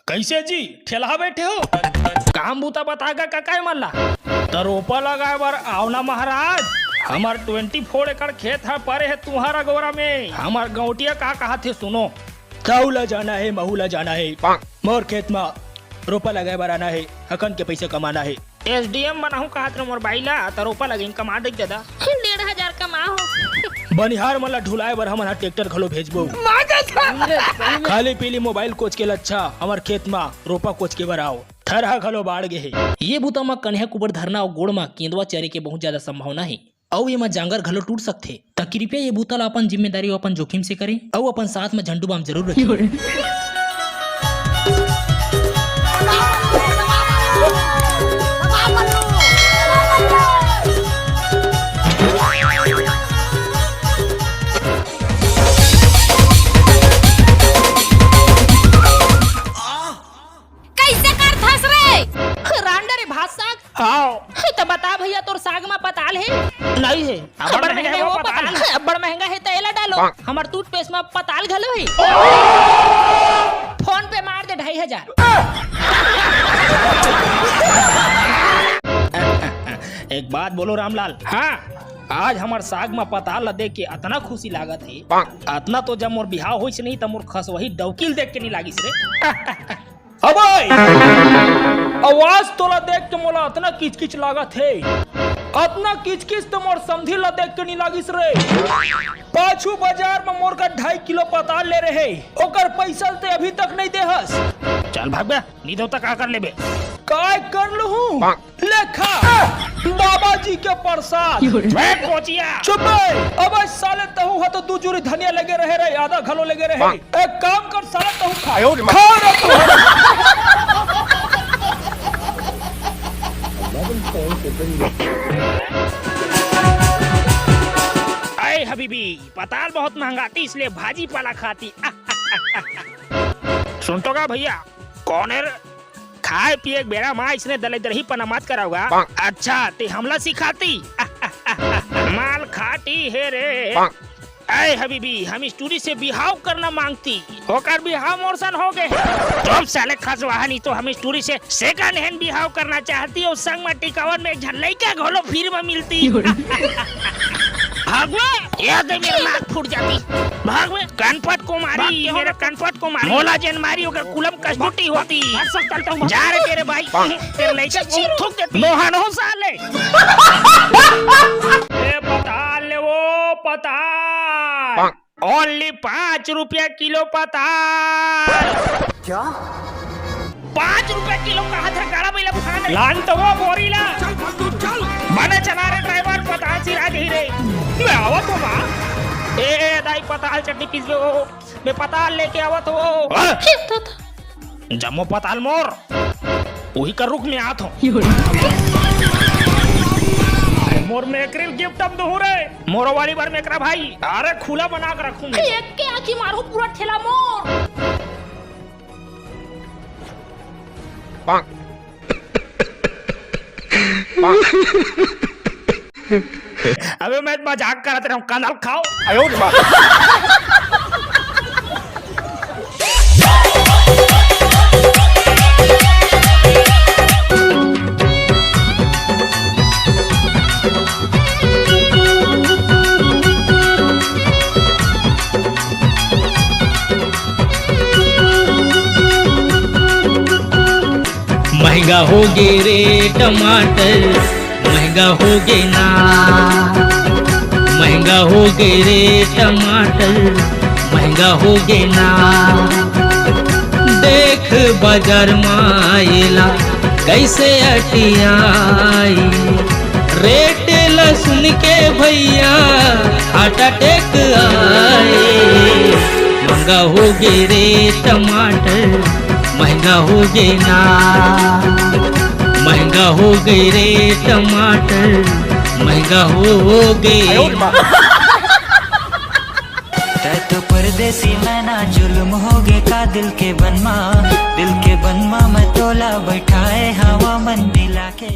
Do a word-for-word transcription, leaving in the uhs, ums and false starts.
कइसे जी, ठेलहा बइठे हो? काम बूता बता गा कका ए मन ला। त रोपा लगाए बर आव ना महाराज, हमर ट्वेंटी फोर एकड़ खेत ह परे हे तुंहर अगोरा में। हमर गौंटिया का कहत हे सुनो। तहू ला जाना हे, महू ला जाना हे। मोर खेत म रोपा लगाए बर आना हे, हकन के पइसा कमाना हे। एसडीएम बनाहूं कहत रहे मोर बाई ला, त रोपा लगइन कमा देख दादा। डेढ़ हजार कमा हो। बनिहार मन ला ढुलाए बर हमन ह ट्रैक्टर घलो भेजबो। खाली पीली मोबाइल कोच के लच्छा हमर खेत म रोपा कोच के बर आओ। थरहा घलो बाढ़ गे हे। ये बुता म कन्हैया कुबर धरना अउ गोड़ म केंदवा चरे के बहुत ज्यादा संभावना हे। अउ एमा जांगर घलो टूट सकथे। त कृपया ये बुता ला अपन जिम्मेदारी अउ अपन जोखिम से करें अउ अपन साथ म झंडू बाम जरूर रखें। कइसे करथस रे? रांडा रे भात साग। हाव। त बता भइया, तोर साग म पताल हे? नइ हे। अब्बड़ महंगा हे वो पताल। अब्बड़ महंगा हे त एला डालो। हमर टूथपेस्ट म पताल घलो हे। फोन पे मार दे ढाई हजार। एक बात बोलो रामलाल। हाँ। आज हमर साग म पताल ल देख के अतना खुशी लागत हे, अतना तो जब मोर बिहाव होइस नहीं त मोर खसवही डौकी ल देख के नहीं लागिस रे। अबे! आवाज तोला देख के मोला अतना किचकिच लागत हे, अतना किचकिच तो मोर समधी ला देख के नहीं लागिस रे। पाछू बाजार म मोर का ढाई किलो पताल ले रहे, ओकर पइसा ते अभी तक नहीं देहस। चल भाग बे, नहीं देव त का कर लेबे? काय कर लूं? लेखा बाबा जी के प्रसाद। बे कोचिया। चुप बे। अबे साले तहू ह तो दू जुरी धनिया लेगे रहे रे, आधा घलो लेगे रहे। एक काम कर साले तहू खा। आयो रे माँ। खा रे तू। अय हबीबी, पताल बहुत महंगा थी, इसलिए भाजी पाला खाती। सुन तो गा भइया, कौन है रे? खाए पिए के बेरा म अइसने दलदरही पना मत करव गा। अच्छा, ते हमला सिखाती? माल खाटी हे रे। अय हबीबी, हम इस टूरी से बिहाव करना मांगती। ओकर बिहाव मोर सन हो गे। चुप साले खसवाहा, नहीं तो हम इस टूरी से सेकंड हैंड बिहाव करना चाहती अउ संग म टिकावन म एक झन लइका घलो फ्री म मिलती। भाग बे, ये दे मेर नाक फूट जाती। भाग बे, कनपट को मारी, मेरा कनपट को मारी। मोला जेन मारी ओकर कुलम कस्तूटी होती। जा रे तेरे भाई, तेरे लइका को थूक देती। मोहन हो साले। ए पताल ले वो पताल। Only पाँच रुपया किलो पताल। क्या? पाँच रुपया किलो कहा था, गाड़ा बैला बुखान रे। लान तो वो बोरी ला। चल, चल, चल। बने चला रे ड्राइवर, पताल सिरा दे रे। मैं आवत हूँ माँ। ए, ए, दाई पताल चटनी पीस दो। मैं पताल लेके आवत हूँ। हाँ? जम्मो पताल मोर। उही कर रुख में आत हो। मोर मेकरिल गिफ्ट अब दूहू रे। मोरो वाली बार मेकरा भाई। अरे खुला बना के रखूंगी। एक के आँखी मारू पूरा ठेला मोर। अबे मैं मजाक करत रहूं, कनल खाओ। आयो रे माँ। महंगा हो गे रे टमाटर, महंगा हो गे ना, महंगा हो गे रे टमाटर, महंगा हो गे ना। देख बाजार म एला कइसे अटियाई, रेट ला सुन के भइया हार्ट अटैक आए। महंगा हो गे रे टमाटर, महंगा हो गे ना, महंगा हो गे रे टमाटर, महंगा हो गे। तै तो परदेसी, मैं ना जुल्म हो गे का दिल के बनमा, दिल के बनमा मैं तोला बैठाए हवा मन मिला के।